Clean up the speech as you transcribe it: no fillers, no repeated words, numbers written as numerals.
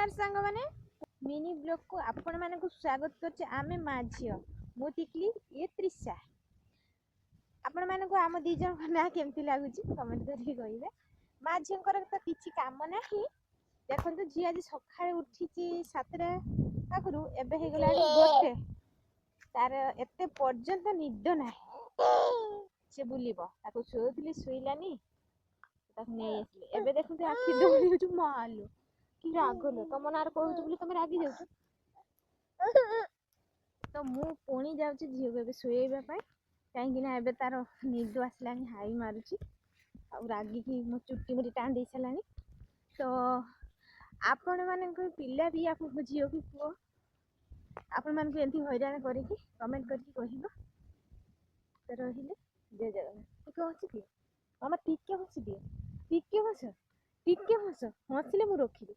ନମସ୍କାର ସାଙ୍ଗମାନେ, ମିନି ବ୍ଲଗ୍କୁ ଆପଣମାନଙ୍କୁ ସ୍ୱାଗତ କରୁଛି। ଆମେ ମା ଝିଅ, ମୁଁ ଟିକଲି, ଇଏ ତ୍ରିଶା। ଆପଣମାନଙ୍କୁ ଆମ ଦୁଇ ଜଣଙ୍କ ନାଁ କେମିତି ଲାଗୁଛି କମେଣ୍ଟ କରିକି କହିବେ। ମା ଝିଅଙ୍କର ତ କିଛି କାମ ନାହିଁ। ଦେଖନ୍ତୁ, ଝିଅ ଆଜି ସକାଳେ ଉଠିଛି 7ଟା ପାଖରୁ, ଏବେ ହେଇଗଲାଣି 1। ତାର ଏତେ ପର୍ଯ୍ୟନ୍ତ ନିଦ ନାହିଁ, ସେ ବୁଲିବ। ତାକୁ ଶୋଉଥିଲି, ଶୋଇଲାନି, ତାକୁ ନେଇ ଆସିଲି। ଏବେ ଦେଖନ୍ତୁ, ଆଖି ଦୌଡ଼ି ଯାଉଛି। ମାଲୋ, କି ରାଗ ଲୋ! ତମ ନାଁରେ କହୁଛି ବୋଲି ତମେ ରାଗି ଯାଉଛ ତ। ମୁଁ ପୁଣି ଯାଉଛି ଝିଅକୁ ଏବେ ଶୋଇବା ପାଇଁ, କାହିଁକି ନା ଏବେ ତାର ନିଦ ଆସିଲାଣି, ହାଇ ମାରୁଛି ଆଉ ରାଗିକି ମୋ ଚୁଟି ମୁଟି ଟାଣି ଦେଇ ସାରିଲାଣି। ତ ଆପଣମାନଙ୍କ ପିଲା ବି, ଆପଣଙ୍କ ଝିଅ କି ପୁଅ ଆପଣମାନଙ୍କୁ ଏମିତି ହଇରାଣ କରିକି, କମେଣ୍ଟ କରିକି କହିବ। ତ ରହିଲେ, ଜୟ ଜଗନ୍ନାଥ। ଟିକେ ହସି ଦିଅ ମାମା, ଟିକେ ହସି ଦିଅ, ଟିକେ ହସ, ଟିକେ ହସ। ହସିଲେ ମୁଁ ରଖିବି।